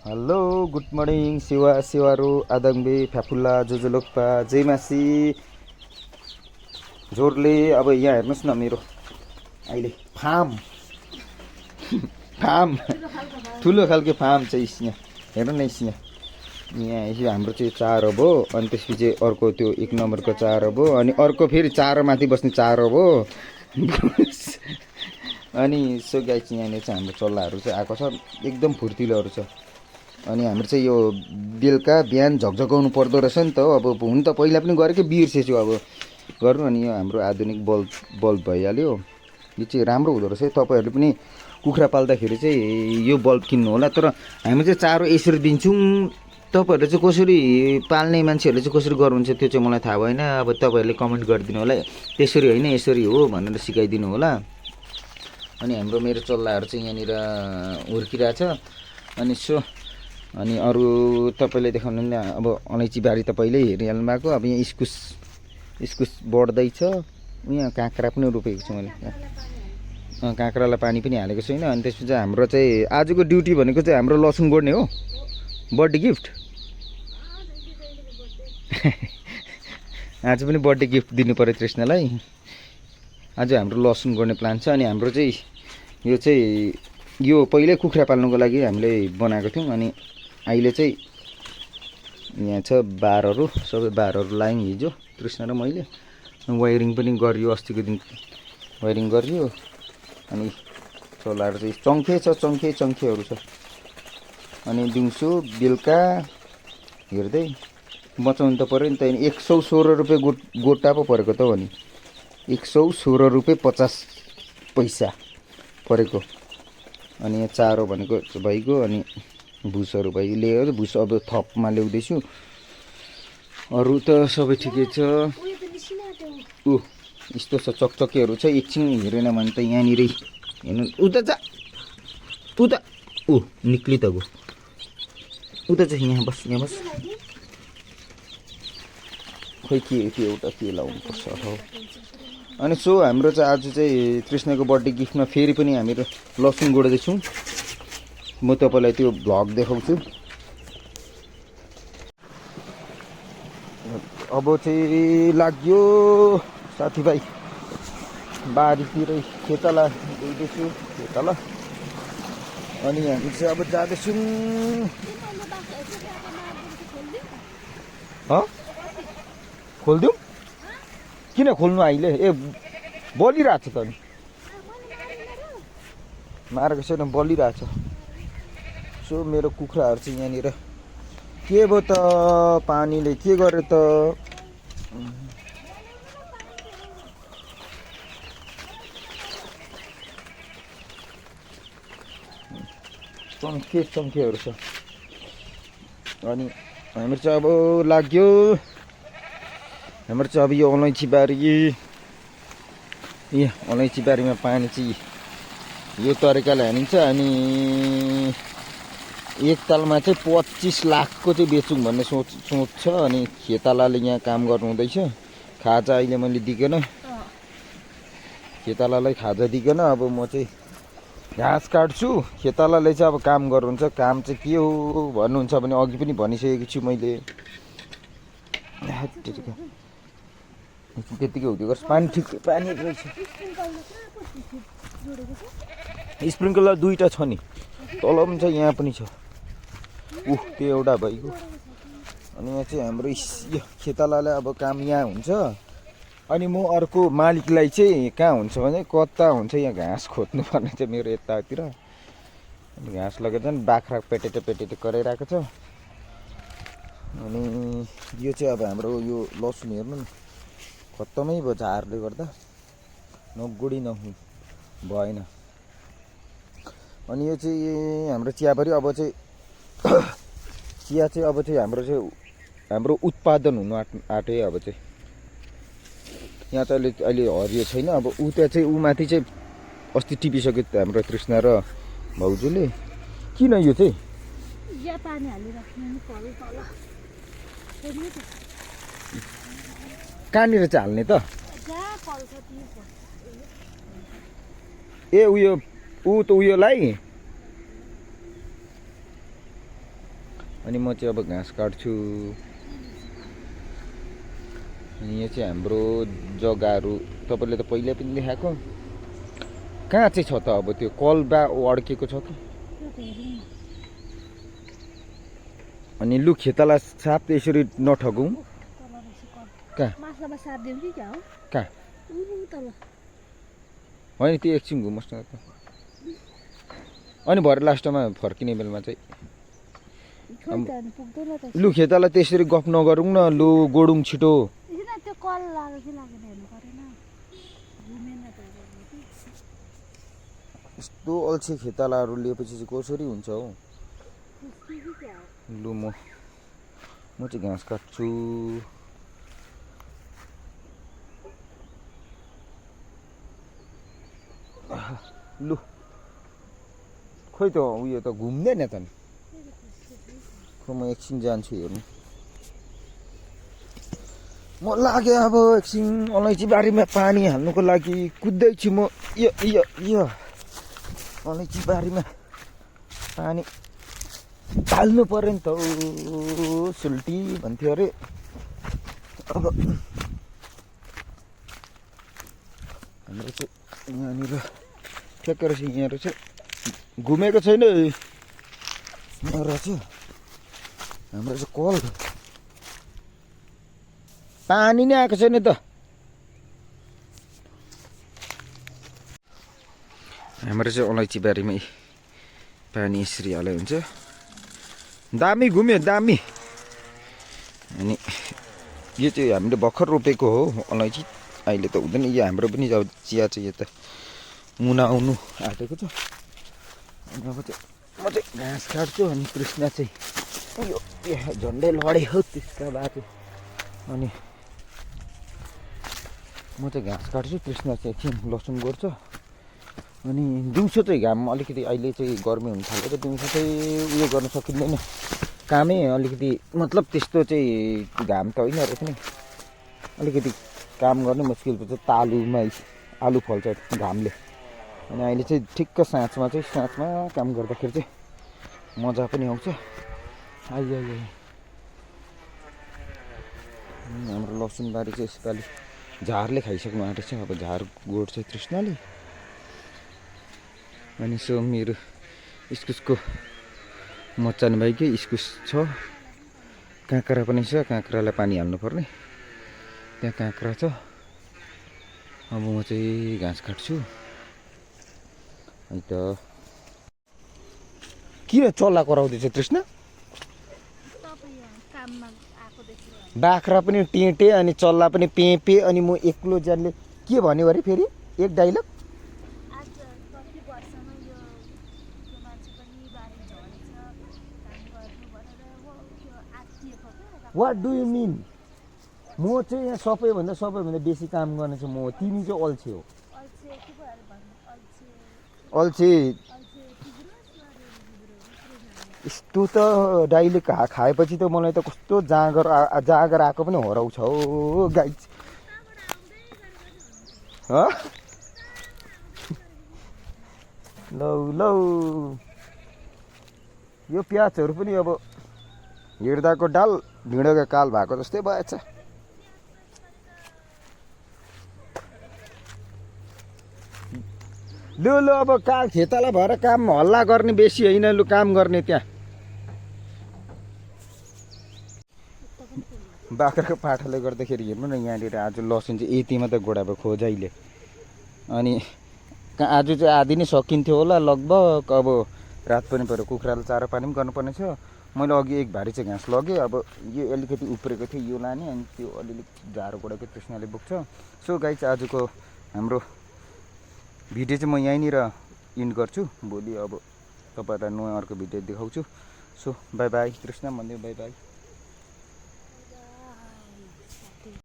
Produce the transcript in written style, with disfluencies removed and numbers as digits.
Hello good morning Shiva शिवारू आदङ्बे फ्याफुल्ला जोजोलोक्पा जयमासी जोरले। अब यहाँ हेर्नुहोस् न मेरो अहिले फार्म फार्म ठुलो खालको फार्म चाहिँ यहाँ हेर्नु न यहाँ यो हाम्रो चाहिँ चारो भयो अनि त्यसपछि अर्को त्यो 1 नम्बरको चारो भयो अनि अर्को फेरि चारोमाथि बस्ने चारो भयो अनि सो गाई चाहिँ यहाँनिर चाहिँ हाम्रो चल्लाहरू चाहिँ आएको छ एकदम फुर्तिलोहरू छ। अनि हाम्रो चाहिँ यो बेलुका बिहान झकझकाउनु पर्दो रहेछ नि त। अब हुन त पहिला पनि गरेकै बिर्सेछु अब गर्नु। अनि यो हाम्रो आधुनिक बल्ब भइहाल्यो। यो चाहिँ राम्रो हुँदो रहेछ। तपाईँहरूले पनि कुखुरा पाल्दाखेरि चाहिँ यो बल्ब किन्नु होला। तर हामी चाहिँ चारो यसरी दिन्छौँ, तपाईँहरूले चाहिँ कसरी पाल्ने मान्छेहरूले चाहिँ कसरी गर्नुहुन्छ त्यो चाहिँ मलाई थाहा भएन। अब तपाईँहरूले कमेन्ट गरिदिनु होला त्यसरी होइन यसरी हो भनेर सिकाइदिनु होला। अनि हाम्रो मेरो चल्लाहरू चाहिँ यहाँनिर हुर्किरहेछ। अनि सो अनि अरू तपाईँले देखाउनु नि अब अलैँची बारी त पहिल्यै हेरिहाल्नु भएको। अब यहाँ इस्कुस बढ्दैछ। यहाँ काँक्रा पनि रोपेको छु मैले। काँक्रालाई पानी पनि हालेको छैन। अनि त्यसपछि हाम्रो चाहिँ आजको ड्युटी भनेको चाहिँ हाम्रो लसुन गोड्ने हो। बर्थडे गिफ्ट आज पनि बर्थडे गिफ्ट दिनु पऱ्यो तृष्णालाई। आज हाम्रो लसुन गोड्ने प्लान छ। अनि हाम्रो चाहिँ यो पहिल्यै कुखुरा पाल्नुको लागि हामीले बनाएको थियौँ। अनि अहिले चाहिँ यहाँ छ बारहरू, सबै बारहरू लायौँ हिजो तृष्णा र मैले। वायरिङ पनि गरियो, अस्तिको दिन वायरिङ गरियो। अनि चल्लाहरू चाहिँ चङ्खेहरू छ। अनि दिउँसो बेलुका हेर्दै बचाउनु त पऱ्यो नि त। 116 रुपियाँ गोटा पो परेको त हो नि। 116 रुपियाँ 50 पैसा परेको। अनि यहाँ चारो भनेको भइगयो। अनि भुसहरू भयो ल्याएर भुस अब थपमा ल्याउँदैछु। अरू त सबै ठिकै छ। यस्तो छ चकचकेहरू छ। एकछिन हेरेन भने त यहाँनिरै हेर्नु। उता जा उता निक्ली त गयो। उता चाहिँ यहाँ बस खोइ के एउटा के लाउनु पर्छ हो। अनि सो हाम्रो चाहिँ आज चाहिँ कृष्णको बर्थडे गिफ्टमा फेरि पनि हामीहरू लसुन गोड्दैछौँ। म तपाईँलाई त्यो भ्लग देखाउँछु। अब चाहिँ लाग्यो साथीभाइ बारीतिरै खेताला गइदिन्छु खेताला। अनि हामी चाहिँ अब जाँदैछौँ। खोलिदिउँ किन खोल्नु अहिले? बलिरहेछ त नि मारेको छैन बलिरहेछ। सो मेरो कुखुराहरू चाहिँ यहाँनिर के भयो त पानीले के गर्यो त। चङ्खेहरू छ। अनि हाम्रो चाहिँ अब लाग्यो। हाम्रो चाहिँ अब यो अलैँची बारी अलैँची बारीमा पानी चाहिँ यो तरिकाले हानिन्छ। अनि एक तालमा चाहिँ 25 लाखको चाहिँ बेचौँ भन्ने सोच छ। अनि खेतालाले यहाँ काम गर्नु हुँदैछ। खाजा अहिले मैले दिइकन खेतालालाई खाजा दिइकन अब म चाहिँ घाँस काट्छु। खेतालाले चाहिँ अब काम गर्नुहुन्छ। काम चाहिँ के हो भन्नुहुन्छ भने अघि पनि भनिसकेको छु मैले। त्यतिकै हुँदै गर्छ। पानी ठिक पानी रहेछ। स्प्रिङ्कलर 2टा छ नि, तल पनि छ यहाँ पनि छ। त्यो एउटा भइगयो। अनि यहाँ चाहिँ हाम्रो यो खेतालाले अब काम यहाँ हुन्छ। अनि म अर्को मालिकलाई चाहिँ कहाँ हुन्छ भने कता हुन्छ यहाँ घाँस खोज्नु पर्ने चाहिँ मेरो यतातिर। अनि घाँस लगेर चाहिँ बाख्रा पेटेटे कराइरहेको छ। अनि यो चाहिँ अब हाम्रो यो लसुन हेर्नु न खत्तमै भयो झारले गर्दा। नगुडी नहुँ भएन। अनि यो चाहिँ हाम्रो चियाबारी। अब चाहिँ चिया चाहिँ अब चाहिँ हाम्रो उत्पादन हुनु आँट्यो। अब चाहिँ यहाँ चाहिँ अहिले हरियो छैन। अब उता चाहिँ माथि चाहिँ अस्ति टिपिसक्यो हाम्रो तृष्णा र भाउजूले। किन यो चाहिँ कहाँनिर चाहिँ हाल्ने त? ए उयोलाई अनि म चाहिँ अब घाँस काट्छु। अनि यो चाहिँ हाम्रो जग्गाहरू तपाईँले त पहिल्यै पनि देखाएको। कहाँ चाहिँ छ त अब त्यो कलबा अड्केको छ कि? अनि लु खेताला साप यसरी नठगौँ। कहाँ कहाँ होइन त्यो एकछिन घुमोस् न त। अनि भरे लास्टमा फर्किने बेलामा चाहिँ लु खेताला त्यसरी गफ नगरौँ न। लु गोडौँ छिटो। यस्तो अल्छी खेतालाहरू लिएपछि चाहिँ कसरी हुन्छ हौ। लु म चाहिँ घाँस काट्छु। लु खोइ त उयो त घुम्दैन त नि। म एकछिन जान्छु हेर्नु। म लाग्यो अब एकछिन अलैँची बारीमा पानी हाल्नुको लागि कुद्दैछु म। यो अलैँची बारीमा पानी हाल्नु पर्यो नि त। सुल्टी भन्थ्यो अरे। अब हाम्रो चाहिँ यहाँनिर ठ्याक्क रहेछ। यहाँ रहेछ घुमेको छैन यहाँ रहेछ हाम्रो चाहिँ कल। पानी नै आएको छैन त। हाम्रो चाहिँ अलैँची बारीमै पानी यसरी हाले हुन्छ। दामी घुम्यो दामी। अनि यो चाहिँ हामीले भर्खर रोपेको हो अलैँची। अहिले त हुँदैन। यो हाम्रो पनि अब चिया चाहिँ यता मुना आउनु आँटेको छ। अनि अब चाहिँ म चाहिँ घाँस काट्छु। अनि कृष्ण चाहिँ यो झन्डै लडे हो त्यसका बाटो। अनि म चाहिँ घाँस काट्छु। कृष्ण चाहिँ एकछिन लसुन गोड्छ। अनि दिउँसो चाहिँ घाम अलिकति अहिले चाहिँ गर्मी हुन थालेको। दिउँसो चाहिँ उयो गर्न सकिँदैन कामै अलिकति। मतलब त्यस्तो चाहिँ घाम त होइन रहेछ नि। अलिकति काम गर्नु मुस्किल पर्छ। तालुमा आलु फल्छ घामले। अनि अहिले चाहिँ ठिक्क साँझमा काम गर्दाखेरि चाहिँ मजा पनि आउँछ। आइयो हाम्रो लसुन बारी चाहिँ यसपालि झारले खाइसक्नु आँटेको छ। अब झार गोड्छ कृष्णले। अनि सो मेरो इस्कुसको मचान भाइकै इस्कुस छ। काँक्रा पनि छ। काँक्रालाई पानी हाल्नु पर्ने। त्यहाँ काँक्रा छ। अब म चाहिँ घाँस काट्छु। अन्त किन चल्ला कराउँदैछ कृष्ण? बाख्रा पनि टेटे अनि चल्ला पनि पेपे। अनि म एक्लो जान्ने के भन्यो अरे फेरि एक dialogue? What do you mean? म चाहिँ यहाँ सबैभन्दा बेसी काम गर्ने चाहिँ म। तिमी चाहिँ अल्छे हो। अल्छे यस्तो त डाइलेक्ट खाएपछि त मलाई त कस्तो जाँगर आएको पनि हराउँछ हो गाई। लौ यो प्याजहरू पनि अब हिँड्दाको डाल ढिँडोको काल भएको जस्तै भएछ। लु अब खेताला भएर काम हल्ला गर्ने बेसी होइन। लु काम गर्ने त्यहाँ बाख्राको पाठाले गर्दाखेरि हेर्नु न। यहाँनिर आज लसुन चाहिँ यति मात्रै गोडाएको खोजाइले। अनि आज चाहिँ आधी नै सकिन्थ्यो होला लगभग। अब रात पनि पऱ्यो। कुखुराले चारो पानी पनि गर्नुपर्ने छ। मैले अघि एक भारी चाहिँ घाँस लगेँ। अब यो अलिकति उब्रेको थियो यो लाने। अनि त्यो अलिअलि झारो गोडाको कृष्णले बोक्छ। सो गाइस आजको हाम्रो भिडियो चाहिँ म यहीँनिर इन्ड गर्छु। भोलि अब तपाईँहरूलाई नयाँ अर्को भिडियो देखाउँछु। So by by. कृष्ण भन्दै बाई बाई।